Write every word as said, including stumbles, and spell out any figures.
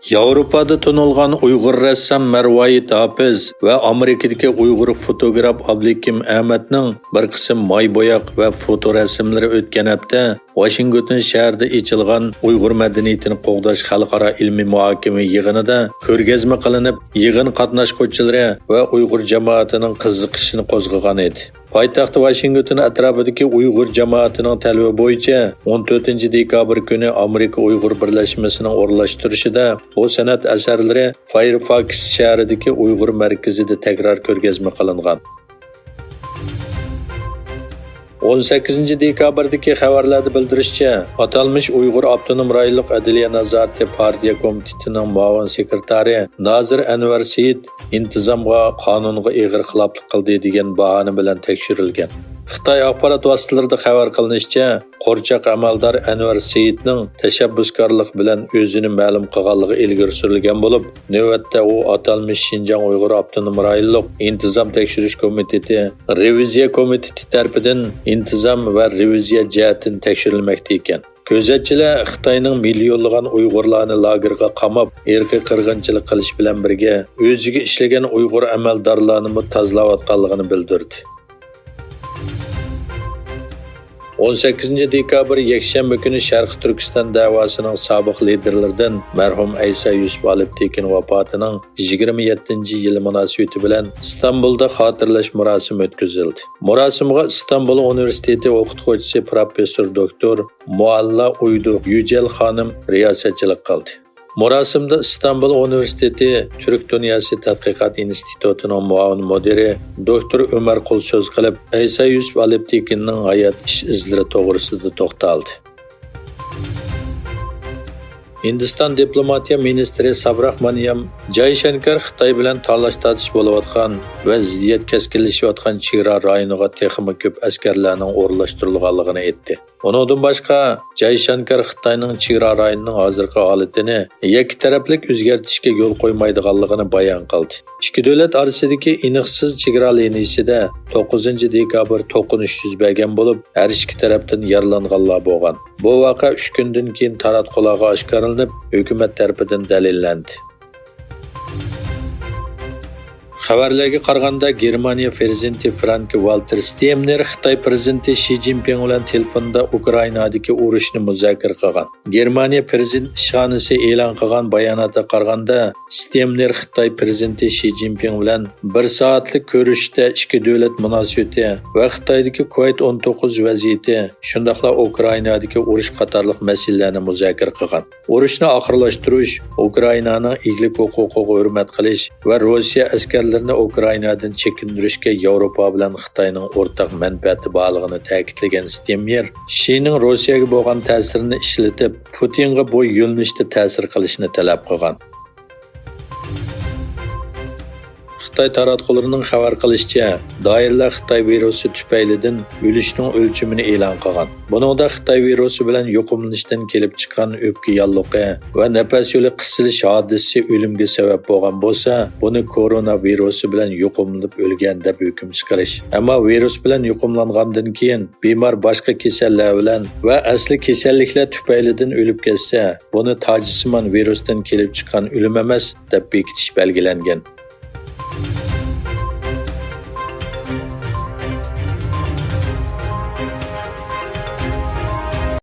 ياۋروپادا تونۇلغان ئۇيغۇر رەسسام مەرۋايىت ھاپىز ۋە ئامېرىكىدىكى ئۇيغۇر فوتوگراف ئابلىكىم ئەمەتنىڭ بىر قىسىم ماي بوياق ۋە فوتو رەسىملىرى ئۆتكەن ھەپتە ۋاشىنگتون شەھىرىدە ئېچىلغان ئۇيغۇر مەدەنىيىتىنى قوغداش خەلقئارا ئىلمىي مۇھاكىمە يىغىنىدا كۆرگەزمە قىلىنىپ، يىغىن قاتناشقۇچىلىرى ۋە ئۇيغۇر جامائىتىنىڭ قىزىقىشىنى قوزغىغان ئىدى. پايتەخت ۋاشىنگتون ئەتراپىدىكى ئۇيغۇر جامائىتىنىڭ تەلىپى بويىچە، ئون تۆتىنچى دېكابىر كۈنى ئامېرىكا ئۇيغۇر بىرلەشمىسىنىڭ ئورۇنلاشتۇرۇشىدا بۇ سەنئەت ئەسەرلىرى فايرفاكس شەھىرىدىكى ئۇيغۇر مەركىزىدە تەكرار كۆرگەزمە قىلىنغان. ئون سەككىزىنچى دېكابىردىكى خەۋەرلەردە بىلدۈرۈشىچە، ئاتالمىش ئۇيغۇر ئاپتونوم رايونلۇق ئەدلىيە نازارىتى پارتىيە كومىتېتىنىڭ مۇئاۋىن سېكرېتارى نازىر ئەنۋەر سېيىت ئىنتىزامغا، قانۇنغا ئېغىر خىلاپلىق قىلدى دېگەن باھانە بىلەن تەكشۈرۈلگەن. خىتاي ئاخبارات ۋاسىتىلىرىدا خەۋەر قىلىنىشىچە، قورچاق ئەمەلدار ئەنۋەر سېيىتنىڭ تەشەببۇسكارلىق بىلەن ئۆزىنى مەلۇم قىلغانلىقى ئىلگىرى سۈرۈلگەن بولۇپ، نۆۋەتتە ئۇ ئاتالمىش شىنجاڭ ئۇيغۇر ئاپتونوم رايونلۇق ئىنتىزام تەكشۈرۈش كومىتېتى رېۋىزىيە كومىتېتى تەرىپىدىن ئىنتىزام ۋە رېۋىزىيە جەھەتتىن تەكشۈرۈلمەكتە ئىكەن. كۆزەتچىلەر خىتاينىڭ مىليونلىغان ئۇيغۇرلارنى لاگېرغا قاماپ، ئىرقىي قىرغىنچىلىق قىلىش بىلەن بىرگە، ئۆزىگە ئىشلىگەن ئۇيغۇر ئەمەلدارلارنىمۇ تازىلاۋاتقانلىقىنى بىلدۈردى. ئون سەككىزىنچى دېكابىر يەكشەنبە كۈنى شەرقىي تۈركىستان دەۋاسىنىڭ سابىق لىدېرلىرىدىن مەرھۇم ئەيسا يۈسۈپ ئالپتېكىن ۋاپاتىنىڭ يىگىرمە يەتتىنچى يىلى مۇناسىۋىتى بىلەن ئىستانبۇلدا خاتىرىلەش مۇراسىمى ئۆتكۈزۈلدى. مۇراسىمغا ئىستانبۇل ئۇنىۋېرسىتېتى ئوقۇتقۇچىسى پروفېسسور دوكتور مۇئاللا ئۇيدۇ يۈجەل خانىم رىياسەتچىلىك قىلدى. مۇراسىمدا ئىستانبۇل ئۇنىۋېرسىتېتى تۈرك دۇنياسى تەتقىقات ئىنستىتۇتىنىڭ مۇئاۋىن مۇدىرى دوكتور ئۆمەر قۇل سۆز قىلىپ، ئەيسا يۈسۈپ ئالپتېكىننىڭ ھايات ئىش ئىزلىرى توغرىسىدا توختالدى. ھىندىستان دىپلوماتىيە مىنىستىرى سابراھمانىيام جايشانكار خىتاي بىلەن تالاش-تارتىش بولۇۋاتقان ۋە زىددىيەت كەسكىنلىشىۋاتقان چېگرا رايونىغا تېخىمۇ كۆپ ئەسكەرلەرنىڭ ئورۇنلاشتۇرۇلغانلىقىنى ئېيتتى. ئۇنىڭدىن باشقا، جايشانكار خىتاينىڭ چېگرا رايونىنىڭ ھازىرقى ھالىتىنى يەككە تەرەپلىك ئۆزگەرتىشكە يول قويمايدىغانلىقىنى بايان قىلدى. ئىككى دۆلەت ئارىسىدىكى ئېنىقسىز چېگرا لىنىيىسىدە توققۇزىنچى دېكابىر توقۇنۇش يۈز بەرگەن بولۇپ، ھەر ئىككى تەرەپتىن يارىلانغانلار بولغان. بۇ ۋەقە ئۈچ كۈندىن كېيىن تاراتقۇلارغا ئاشكارىلىنىپ، ھۆكۈمەت تەرىپىدىن دەلىللەندى. خەۋەرلەرگە قارىغاندا، گېرمانىيە پىرېزىدېنتى فرانك ۋالتېر ستېمنېر خىتاي پىرېزىدېنتى شى جىنپىڭ بىلەن تېلېفوندا ئۇكرائىنادىكى ئۇرۇشنى مۇزاكىرە قىلغان. گېرمانىيە پىرېزىدېنت ئىشخانىسى ئېلان قىلغان باياناتقا قارىغاندا، ستېمنېر خىتاي پىرېزىدېنتى شى جىنپىڭ بىلەن بىر سائەتلىك كۆرۈشۈشتە ئىككى دۆلەت مۇناسىۋىتى ۋە خىتايدىكى كوۋىد ئون توققۇز ۋەزىيىتى، شۇنداقلا ئۇكرائىنادىكى ئۇرۇش قاتارلىق مەسىلىلەرنى مۇزاكىرە قىلغان. ئۇرۇشنى ئاخىرلاشتۇرۇش، ئۇكرائىنانىڭ ئىگىلىك ھوقۇقىغا ھۆرمەت قىلىش ۋە روسىيە ئەسكەرلىرىنى ئۇكرائىنادىن چېكىندۈرۈشكە ياۋروپا بىلەن خىتاينىڭ ئورتاق مەنپەئەتى بارلىقىنى تەكىتلىگەن ستېميېر، شىنىڭ روسىيەگە بولغان تەسىرىنى ئىشلىتىپ، پۇتىنغا بۇ يۆنىلىشتە تەسىر قىلىشنى تەلەپ قىلغان. خىتاي تاراتقۇلىرىنىڭ خەۋەر قىلىشىچە، دائىرىلەر خىتاي ۋىرۇسى تۈپەيلىدىن ئۆلۈشنىڭ ئۆلچىمىنى ئېلان قىلغان. بۇنىڭدا خىتاي ۋىرۇسى بىلەن يۇقۇملىنىشتىن كېلىپ چىققان ئۆپكە ياللۇغى ۋە نەپەس يولى قىسىلىش ھادىسىسى ئۆلۈمگە سەۋەب بولغان بولسا، بۇنى كورونا ۋىرۇسى بىلەن يۇقۇملىنىپ ئۆلگەن دەپ ھۆكۈم چىقىرىش. ئەمما ۋىرۇس بىلەن يۇقۇملانغاندىن كېيىن بىمار باشقا كېسەللەر بىلەن ۋە ئەسلى كېسەللىكلەر تۈپەيلىدىن ئۆلۈپ كەتسە، بۇنى تاجسىمان ۋىرۇستىن كېلىپ چىققان ئۆلۈم ئەمەس، دەپ بېكىتىش بەلگىلەنگەن.